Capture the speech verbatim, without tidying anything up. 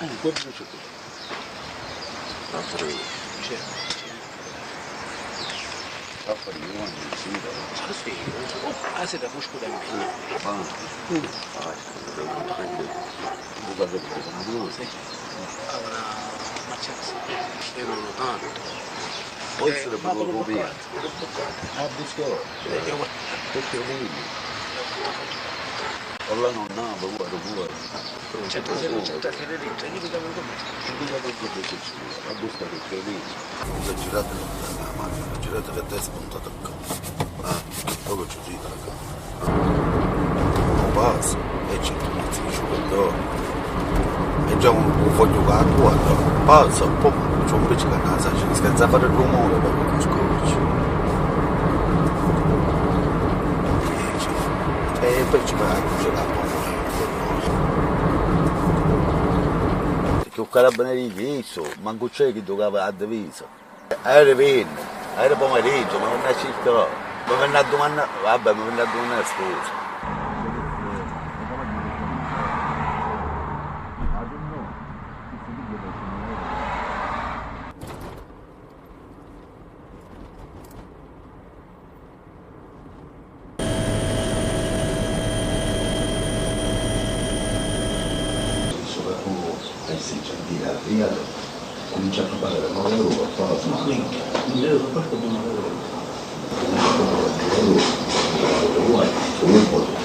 Ancora non c'è più. Altro che. C'è, c'è. Pappa, io quando si vede. Ah, sì, oh, ah, sì, da Cusco da me. Ah. Mm. Ah, sì, da Cusco. Sì. Ah, una marcianza. Io non ho tanto. Può essere, eh, ma pure un po' qua. Ah, Buscò. Eh, io... Perché vedi? Allora non ha paura, paura. Cioè, tu sei un certo credente, io mi chiamo come? Io mi chiamo come se ci vuole, la busca del credente. Ho girato la macchina, ho girato che te spuntato qua. Ah, proprio così, raga. Un passo, e c'è tu, mi dici, e già un, un foglio che guarda, un passo, poi c'è un pezzo che non sa, ci scherza a fare il rumore, perché non scorci. E poi ci va a cucere la pomodoro. Che un carabiniere di chiso, manco c'è chi giocava a divisa. Ieri venne, ieri pomeriggio, mi venne a circare, mi venne a domandare, vabbè, mi venne a domandare scusa. Soprattutto ai siciliani, comincia a parlare male loro, però... Ma minchia, non devo fare come loro. Comincia a parlare male loro, uguale, comunque.